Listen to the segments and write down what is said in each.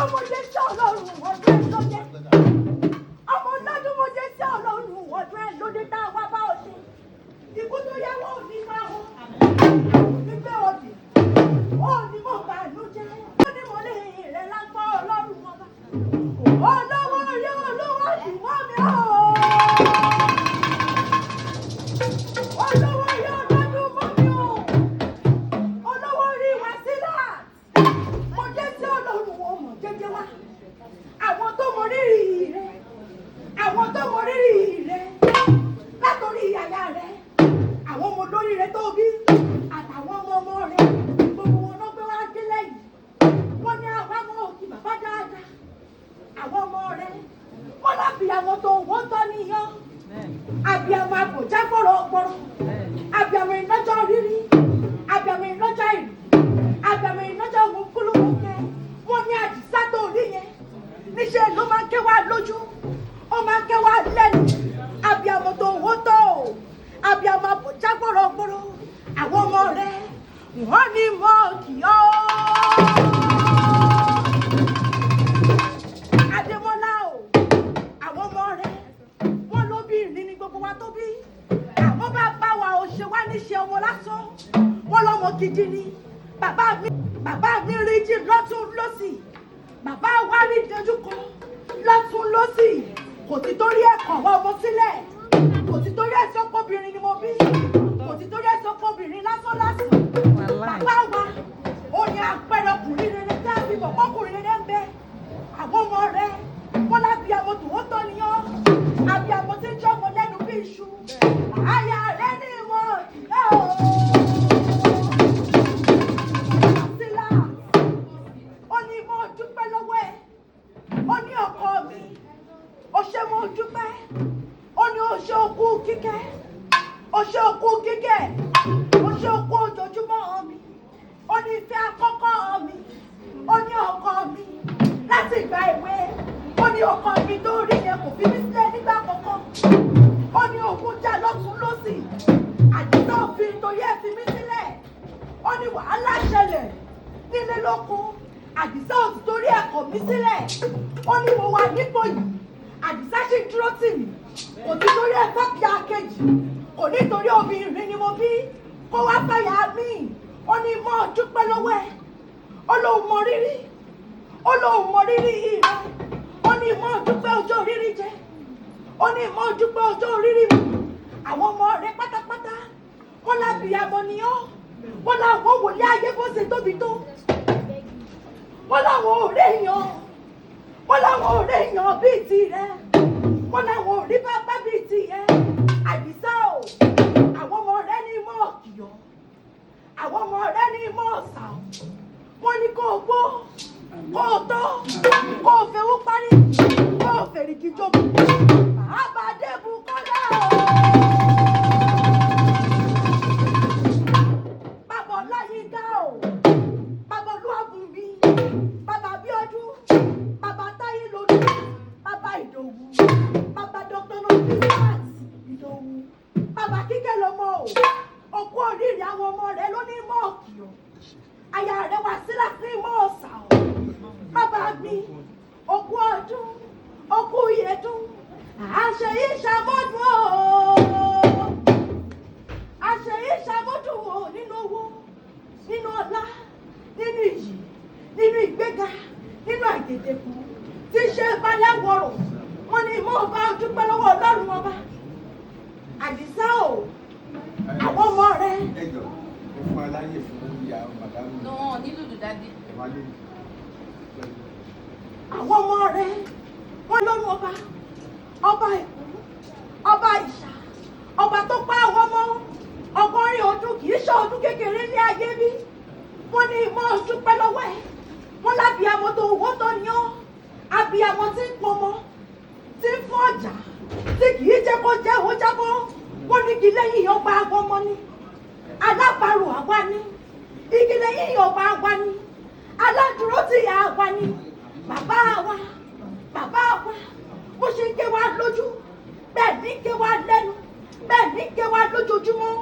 Ọmọlọ́dún mo jẹ́ sí Ọlọ́run ọdún ẹ̀ lóde. Ọmọlọ́dún mo jẹ́ sí Ọlọ́run ọdún ẹ̀ lóde tá a wá bá ọ ṣe. Ikú tó yáwó ò ní máa wọ. Nígbẹ́ òdì, ó ní mo bà ló jẹ́. Ó ní mo lè rẹ̀ lágbọ́ Ọlọ́run ọba. Olówó orí olówó ìwọ́ mi o. Olówó orí ọlọ́dún mọ́ mi o. Olówó orí Wasilat. Mo jẹ́ sí Ọlọ́run wọn mọ̀ jẹ́jẹ́ wá. Àwọn tó mọ rírì rẹ̀. Àwọn tó mọ rírì rẹ̀. Látòrí àyà rẹ̀. Àwọn ọmọ olórí rẹ̀ tó bí. Àtàwọn ọmọ ọmọ rẹ̀. Gbogbo wọn ló gbé wá délẹ̀ yìí. Wọ́n ní àwa mọ òkè bàbá dáadáa. Àwọn ọmọ rẹ̀. Wọ́n lábì àwọn tó wọ́n tọ́ níyàn. Àbíàmọ àbòjá gbọ̀rọ̀gbọ̀rọ̀. Àbíàmọ ìnájọ́ rírí. Àbíàmọ ìnájọ́ ìrì. Àbíàmọ ìnájọ́ òun kúlùmùkẹ́. Wọ́n ní àdìsá tó rí yẹn. Níṣẹ́ ló máa ń ké wá lójú. Ó máa ń ké wá lẹ́nu. Àbíàmọ tó wọ́n tọ́ o. Àbíàmọ àbòjá gbọ̀rọ̀gbọ̀rọ̀. Àwọn ọmọ rẹ̀ wọ́n ní mọ́ kì ọ́. Adémọ́lá o, àwọn ọmọ rẹ̀ wọ́n lóbìnrin ní gbogbo wa tó bí. Àwọn bàbá wa ò ṣe wá níṣẹ́ ọmọ lásán. Wọ́n lọ́mọ gidi ni. Bàbá mi rí jí lọ́tún lọ́sì. Bàbá wa rí dojúkọ lọ́tún lọ́sì. Kò ti torí ẹ̀kọ́ wá ọmọ sílẹ̀. Kò ti torí ẹ̀sọ́ pọ́bìnrin ni mo bí. Kò ti torí ẹ̀sọ́ pọ́bìnrin lásán lásán. Bàbá wa ó ní àpẹẹrẹ ọkùnrin rere tí a fi mọ̀ pọ́kùnrin rere ń bẹ. Àwọn ọmọ rẹ̀ wọ́n lábí àwọn tòótọ́ ni ọ́. Àbí àwọn tí ń jọmọ lẹ́nu bí iṣu. Àyà rẹ̀ ní ìwọ̀n ìyá o. Sílá, ó ní mo dúpẹ́ lọ́wọ́ ẹ̀. Ó ní ọkọ mi. Ó ṣé mo dúpẹ́. Ó ní o ṣé okú kíkẹ́. O ṣé okú kíkẹ́. O ṣé okú ojoojúmọ́ mi. Ó ní ìfẹ́ àkọ́kọ́ mi. Ó ní ọkọ mi. Láti ìgbà èwe. Ó ní ọkọ mi tó rí yẹn kò fi mí sílẹ̀ nígbà kankan. Ó ní òkun jà lọ́tún lọ́sì. Àdìsá òfin torí ẹ̀ fi mí sílẹ̀. Ó ní wàhálà ṣẹlẹ̀ nílé lóko. Àdìsá ò torí ẹ̀ kọ̀ mí sílẹ̀. Ó ní mo wà nípò yìí. Àdìsá ṣì dúró tì mí. Kò sí torí ẹ̀ fẹ́ kí akéjì. Kò ní torí obìnrin ni mo bí. Kó wá fẹ́yà mí. Ó ní mo dúpẹ́ lọ́wọ́ ẹ̀. Ó lóun mọ rírì. Ó lóun mọ rírì ìrẹ́. Ó ní mo dúpẹ́ ọjọ́ rírí jẹ. Ó ní mo dúpẹ́ ọjọ́ rírí mu. Àwọn ọmọ rẹ̀ pátápátá. Wọ́n lábìyamọ ni ọ́. Wọ́n láwọn wòlé ayé bó ṣe tóbi tó. Wọ́n láwọn ò rí èèyàn. Wọ́n láwọn ò rí èèyàn bíi tirẹ̀. Wọ́n láwọn ò rí bàbá bíi tirẹ̀. Àdìsá o, àwọn ọmọ rẹ̀ ní mọ́ ọ̀kìyọ́. Àwọn ọmọ rẹ̀ ní mọ́ ọ̀sà o. Wọ́n ní kó o gbó, kó o tọ́, kó o fewú parí, kó o fèrèkì jókòó. Bàbá Adébùkọ́lá o. Bàbá Ọláyínká o. Bàbá Olúwabùnmi. Bàbá Abíọ́dún. Bàbá Táyélolú. Bàbá Ìdòwú. Bàbá Dr. Nobisat Ìdòwú. Bàbá Kíkẹ́ lọmọ o. Òkú oríire àwọn ọmọ rẹ̀ ló ní mọ́ọ̀kì o. Aya rẹ̀ wá sílá sí mọ́ọ̀sà o. Bàbá mi, òkú ọdún, òkú ìyẹ̀dún. Àṣeyí ṣàmọ́dún o. Àṣeyí ṣàmọ́dún o nínú owó, nínú ọlá, nínú iyì, nínú ìgbéga, nínú àìtètèkú. Tí ṣe balẹ̀ wọ̀rọ̀, wọ́n ní mọ́ ọba dúpẹ́ lọ́wọ́ Ọlọ́run ọba. Àdìsá o, àwọn ọmọ rẹ̀. Ẹ jọ, ẹ fún aláyè fún ìyá màdámù. No, nílùú dádì. Ẹ má lè. Àwọn ọmọ rẹ̀ wọ́n lọ́rùn ọba, ọba Èkó, ọba Ìṣà, ọba tó pa àwọn ọmọ 80 ọdún kì í ṣe ọdún kékeré ní ayé bí. Wọ́n ní mọ́ dúpẹ́ lọ́wọ́ ẹ̀. Wọ́n lábìyamọ tó owó tó ní ọ́. Abiyamọ tí ń pọnmọ, tí ń fún ọjà, tí kì í jẹ́ kó jẹ́ ó jábọ́. Wọ́n ní igi lẹ́yìn ọgbà àwọn ọmọ ni. Alábàárò àwa ni. Igi lẹ́yìn ọgbà àwa ni. Aládùúró ti àwa ni. Bàbá wa, bàbá wa, bó ṣe ń ké wa lójú, bẹ́ẹ̀ ní ké wa lẹ́nu, bẹ́ẹ̀ ní ké wa lójoojúmọ́.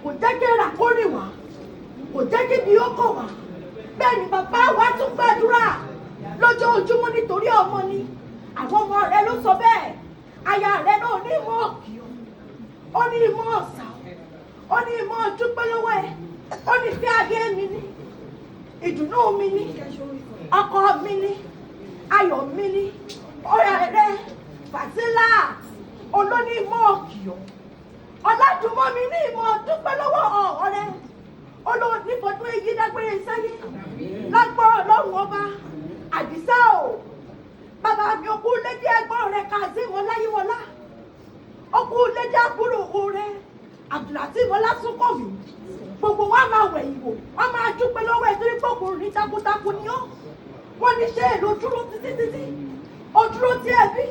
Kò jẹ́ kí rà kó rìn wá, kò jẹ́ kí ibi ó kọ̀ wá. Bẹ́ẹ̀ ni bàbá wa tún gbàdúrà. Lójoojúmọ́ nítorí ọmọ ni. Àwọn ọmọ rẹ ló sọ bẹ́ẹ̀. Aya rẹ náà ní ìmọ̀ ọ̀kì o. Ó ní ìmọ̀ ọ̀sà o. Ó ní ìmọ̀ dúpẹ́ lọ́wọ́ ẹ. Ó ní ìfẹ́ ayé mi ni. Ìdùnnú mi ni. Ọkọ mi ni. Ayọ̀ mi ni. Ọ̀rẹ́ rẹ Fazilat olóní ìmọ̀ ọ̀kì o. Ọ̀làdùnmọ́ mi ní ìmọ̀ dúpẹ́ lọ́wọ́ ọ̀rẹ́. Olóòní fọdún èyí dágbére sáyé. Lágbọ́ Ọlọ́run ọba. Àdìsá o. Bàbá mi òkú lédè ẹ̀gbọ́n rẹ̀ Kazeem Ọláyíwọlá. Òkú lédè àbúrò rẹ̀ Abdulateef Ọlásùnkànmí. Gbogbo wa máa wẹ̀ ìwò, wọ́n máa dúpẹ́ lọ́wọ́ ẹ̀ torí pé ọkùnrin takuntakun ni ó. Wọ́n ní ṣé èlò dúró títí títí. Ó dúró tí ẹbí,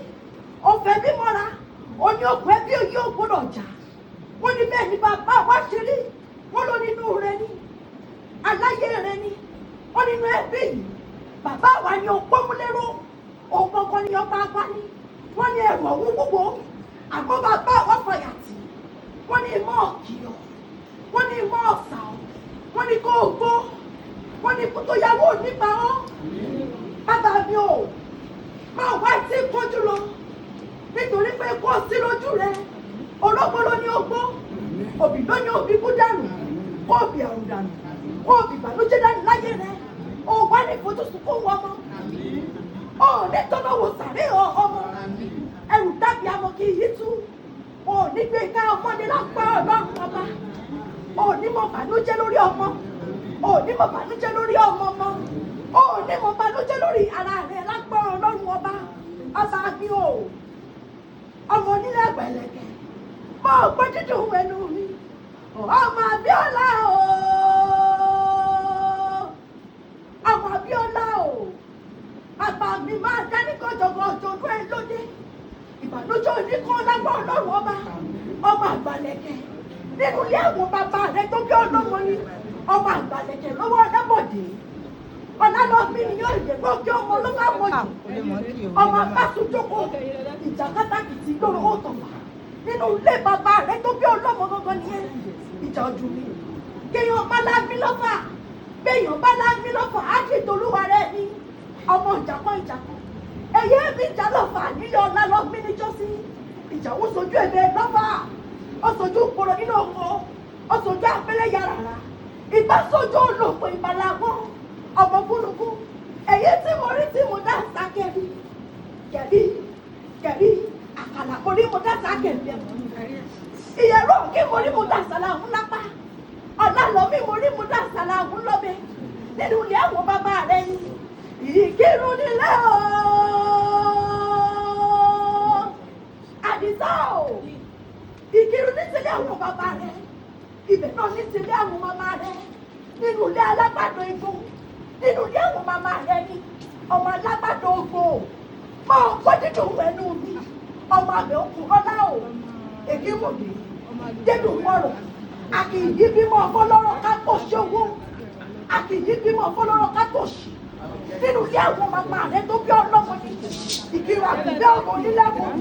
ó fẹ́ bí mọ́ra, ó ní òkú ẹbí yóò gbọ́dọ̀ jà. Wọ́n ní bẹ́ẹ̀ ni bàbá wa ṣe rí, wọ́n ló nínú rẹ ni, aláyé rẹ ni, wọ́n nínú ẹbí yìí. Bàbá wa ni òpómúléró, òun kankan ni ọba wa ni, wọ́n ní ẹrù ọ̀hún wúwo, àmọ́ bàbá wa fàyà tì, wọ́n ní ìmọ̀ ọ̀kìyọ̀, wọ́n ní ìmọ̀ ọ̀sà ọ̀, wọ́n ní kó o gbó, wọ́n ní kó tó yàwó nípa ọ́. Bàbá mi ò máa wá tí kọjú lọ, nítorí pé kó o sí lójú rẹ, orógbó ló ní ogbó, òbí ló ní òbí kú dànù, kó òbí àrùn dànù, kó òbí ìbànújẹ́ dànù láyé rẹ, o wá ní ìfojúsùn kó wọ ọmọ, o ò ní tọ́nà wò sàré ọmọ, ẹrù dàbí amọ̀ kì í yí tú, o ò ní gbé ká ọmọdé lápá Ọlọ́run ọba, o ò ní mọ̀ bànújẹ́ lórí ọmọ, o ò ní mọ̀ bànújẹ́ lórí ọmọ ọmọ, o ò ní mọ̀ bànújẹ́ lórí ara rẹ lápá Ọlọ́run ọba, ọba mi o, ọmọ onílé àgbẹ̀lẹ̀kẹ̀, mọ ògbó dídùn ẹnu mi, ọmọ Abíọ́lá o, ọmọ Abíọ́lá o, bàbá mi máa dání kọjọkọjọ ọdún ẹ lóde, ìbànújẹ́ oníkan lágbó Ọlọ́run ọba, ọmọ àgbàlẹ̀kẹ̀ nínú ilé àwọn bàbá rẹ tó bí ọlọ́mọ ni, ọmọ àgbàlẹ̀kẹ̀ lọ́wọ́ Ọlábọ̀dé, Ọlálọ́mí ni yóò yẹ gbọ́ kí ọmọ ló bá mọ̀ jù, ọmọ abásùnjókòó ìjàkátàkìtì lóru ó tọ̀fà nínú ilé bàbá rẹ tó bí ọlọ́mọ gangan nìyẹn, ìjà ojú mi kéèyàn bá láàmì lọ́fà, béèyàn bá láàmì lọ́fà á kì í tolúwa rẹ ní ọmọ ìjàkọ́ ìjàkọ́ ẹ̀yẹ́ mi ìjà lọ́fà nílé Ọlálọ́mí níjọ́sí, ìjà ó sojú ẹ̀bẹ̀ lọ́fà, ó sojú kpọ̀rọ̀ nínú oko, ó sojú abẹ́lẹ̀ yàrá, ìgbà sojú olùkọ́ ìbàlágọ́ ọmọ gúnugún, èyí tí mo rí tí mo dá sá kẹrí kẹrí kẹrí àkàlà mo rí mo dá sá kẹrí ẹ̀mọ́ ìyẹ̀rọ kí mo rí mo dá sálà ń lápá, Ọlálọ́mí mo rí mo dá sálà ń lọ́bẹ̀ nínú ilé àwọn bàbá rẹ ni ìkírun nílé o, Àdìsá o, ìkírun ní sílé àwọn bàbá rẹ, ibẹ̀ náà ní sílé àwọn màmá rẹ, nínú ilé alágbàdo igbó, nínú ilé àwọn màmá rẹ ni ọmọ alágbàdo ogbó, mọ ọkọ dídùn ẹnu mi, ọmọ àbẹ̀ òkun ọlá o, èyí mú mi dédùn wọ̀rọ̀, a kì í yí bímọ fọlọ́rọ̀ ká tó ṣòwò, a kì í yí bímọ fọlọ́rọ̀ ká tó ṣì, nínú ilé àwọn màmá rẹ tó bí ọlọ́mọ ni ìkírun àbíbẹ́ ọmọ onílẹ̀kùn,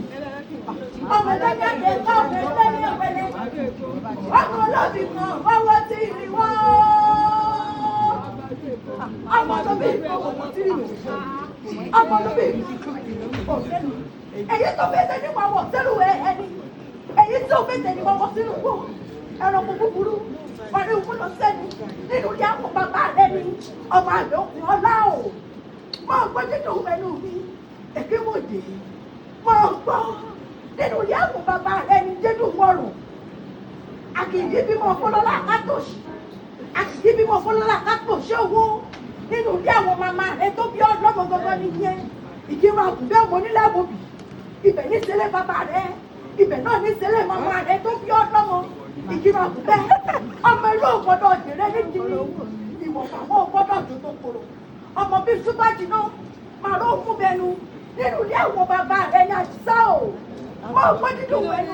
ọmọ ẹlẹ́gbẹ̀ẹ́ ká ọmọ ẹlẹ́ni ọ̀pẹ̀lẹ̀, ọmọ olóbì kan ọwọ́ tí ì wọ́, ọmọ olóbì kan ọwọ́ tí ì wọ́, ọmọ olóbì kan ọ̀sẹ́nu, èyí tó fẹ́ tẹ́ nípa wọ̀ sẹ́nu ẹni, èyí tó fẹ́ tẹ́ nípa wọ̀ sínú kú, ẹranko búburú, parí òkú lọ sẹ́nu, nínú ilé àwọn bàbá rẹ ni ọmọ àgbẹ̀ òkun ọlá o, máa gbọ́ dídùn ẹnu mi, èké mò dé, máa gbọ́ nínú ilé àwọn bàbá rẹ ni dédùn wọ̀rọ̀, àkìyí bímọ fọlọ́lá kátòṣì, àkìyí bímọ fọlọ́lá kátòṣì owó, nínú ilé àwọn màmá rẹ tó bí ọlọ́mọ gangan nìyẹn, ìkírun àgùnbẹ́ ọmọ onílẹ̀ àbòbí, ibẹ̀ ní sílé bàbá rẹ, ibẹ̀ náà ní sílé màmá rẹ tó bí ọlọ́mọ, ìkírun àgùnbẹ́ ọmọ ìlú ògbọ́dọ̀ jèrè ní kiri, ìwọ̀fà wọn ògbọ́dọ̀ tó tó koro, ọmọ bíi ṣúgbà jìnnà màrún òkú bẹnu nínú ilé àwọn bàbá rẹ ní Àdìsá o, mọ ògbó dídùn ẹnu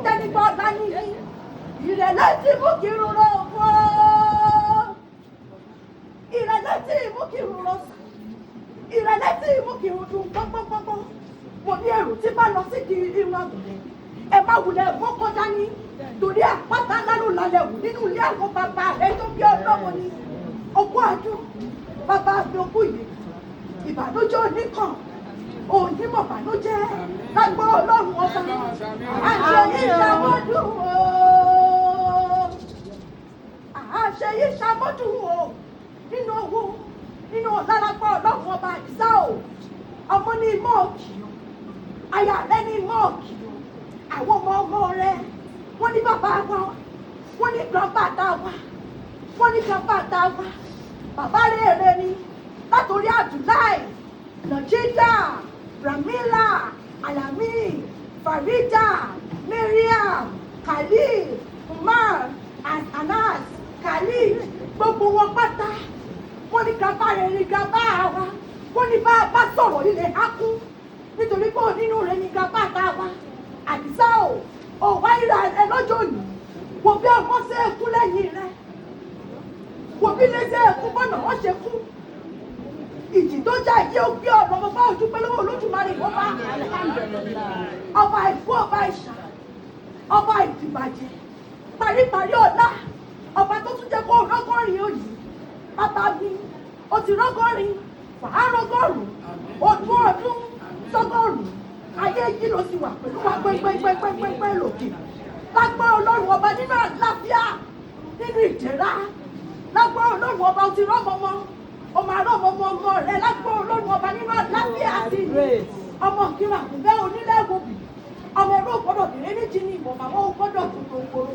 tẹnigbà ọ̀la nìyí, ìrẹ̀lẹ̀ tí mú kírun rọ̀ fọ́, ìrẹ̀lẹ̀ tí mú kírun rọ̀ sà, ìrẹ̀lẹ̀ tí mú kírun dùn gbọ́ngbọ́ngbọ́ngbọ́n, mo ní èrò tí bá lọ sí kiri irun àgùnbẹ́, ẹ má wulẹ̀ mọ́kọ́ dání torí àpáta ńlá ló lálẹ́ wù nínú ilé àwọn bàbá rẹ tó bí ọlọ́mọ ni, ogún àdún bàbá mi ogún yìí, Ìbànújẹ́ oníkàn onímọ̀ bànújẹ́ lágbọ́ Ọlọ́run ọba. Àṣeyí ṣàmọ́dún o, àṣeyí ṣàmọ́dún o, nínú owó, nínú ọ̀làlágbọ́ Ọlọ́run ọba. Àdìsá o, ọmọ ní mọ́ọ̀kì o, aya rẹ ní mọ́ọ̀kì o, àwọn ọmọ ọmọ rẹ wọ́n ní bàbá wa, wọ́n ní grandpa tá wa, wọ́n ní grandpa tá wa, bàbá rere ni. Látòrí Abdullahi, Nàìjíríà, Ramila, Alami, Farida, Mariam, Khalil, Umar, Anas, Khalid, gbogbo wọn pátá wọ́n ní grandpa rere ni grandpa wa. Wọ́n ní bá a bá sọ̀rọ̀ ilẹ̀ á kú, nítorí pé onínú rẹ ni grandpa tá wa. Àdìsá o, ò wá ìrà rẹ lọ́jọ́ òní, wò bí ọmọ ṣe é kú lẹ́yìn rẹ, wò bí lè ṣe é kú bọ́nà wọ́n ṣe kú. Ìjì tó jà yìí ó gbé ọ̀nà ọmọ bá ojú pé lọ́wọ́ Olódùmarè wọ́n bá ọba ìkú, ọba ìṣà, ọba ìdìbàjẹ́, paríparí ọ̀la, ọba tó tún jẹ́ kó rọ́gọ́rin òyì. Bàbá mi, ó ti rọ́gọ́rin, wàá rọ́gọ́rùn, ọdún ọdún sọ́gọ́rùn, ayé yìí ló sì wà pẹ̀lú wa pẹ́pẹ́pẹ́pẹ́pẹ́ lòkè. Lágbára Ọlọ́run ọba, nínú àlàáfíà, nínú ìdẹ̀ra, lágbára Ọlọ́run ọba, ó ti rọ́mọmọ, ọmọ àrọ́mọmọ ọmọ rẹ lágbára Ọlọ́run ọba nínú àlàáfíà àti ìlú. Ọmọ kíra kò bẹ́ onílẹ̀ wòbí, ọmọ ẹ̀rọ gbọ́dọ̀ bèrè méjì ní ìmọ̀ màmá ò gbọ́dọ̀ tuntun koro.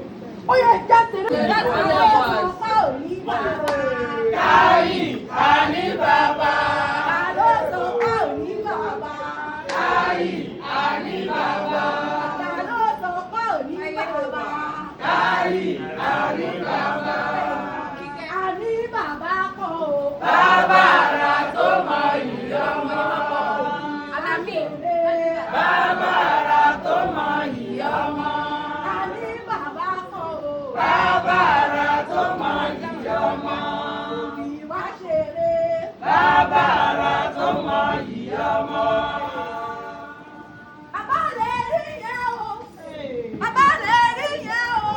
Ó yẹ jáde rẹ̀ láti òní bàbá. Káyì àní bàbá. Ta ló sọ pé òní bàbá? Káyì àní bàbá. Ta ló sọ pé òní bàbá? Káyì àní bàbá. Àní bàbá kọ́ o. Bàbá ara tó mọ ìyá ọmọ. Àmì. Bàbá ara tó mọ ìyá ọmọ. Àní bàbá kọ́ o. Bàbá ara tó mọ ìyá ọmọ. Òbí wá ṣeré. Bàbá ara tó mọ ìyá ọmọ. Bàbá lè rí yẹn o. Bàbá lè rí yẹn o.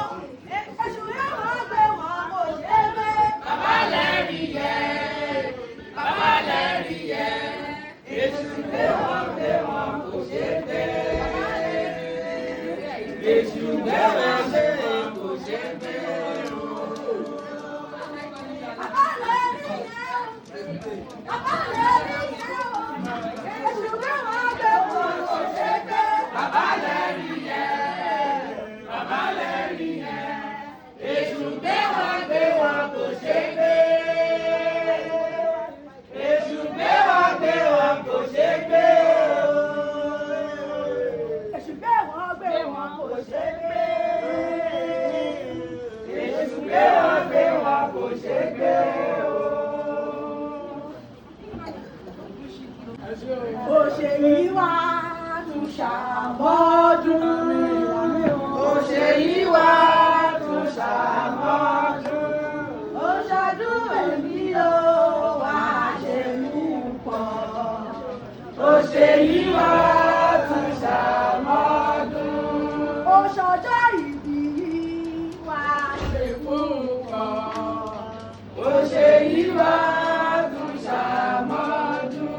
Èṣù yóò máa gbé wọn kò ṣe é gbé. Bàbá lẹ́rìí yẹ. Bàbá lẹ́rìí yẹ. Èṣù gbé wọn gbé wọn kò ṣe é gbé. Èṣù gbé wọn gbé wọn kò ṣe é gbé. Bàbá lè rí yẹn o. Bàbá lè rí yẹn o. Èṣù yóò máa gbé wọn kò ṣe é gbé. Bàbá lẹ́rìí yẹ. Bàbá lẹ́rìí yẹ. Èṣù gbé wọn gbé wọn kò ṣe é gbé. Èṣù gbé wọn gbé wọn kò ṣe é gbé. Èṣù gbé wọn gbé wọn kò ṣe é gbé. Èṣù gbé wọn gbé wọn kò ṣe é gbé. Òṣèlú wa tún ṣàmọ́dún. Òṣèyí wa tún ṣàmọ́dún. Ó ṣọdún èmi ó wá ṣe mú pọ̀. Òṣèyí wa tún ṣàmọ́dún. Ó ṣọjọ́ ìbí wá ṣe mú pọ̀. Òṣèyí wa tún ṣàmọ́dún.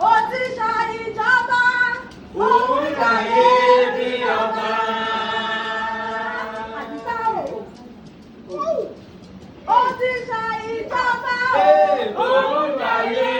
Ó ti ṣe ìjọba. Òun jayé bí ọba. Àdìsá o. Ó ti ṣe ìjọba. Òun jayé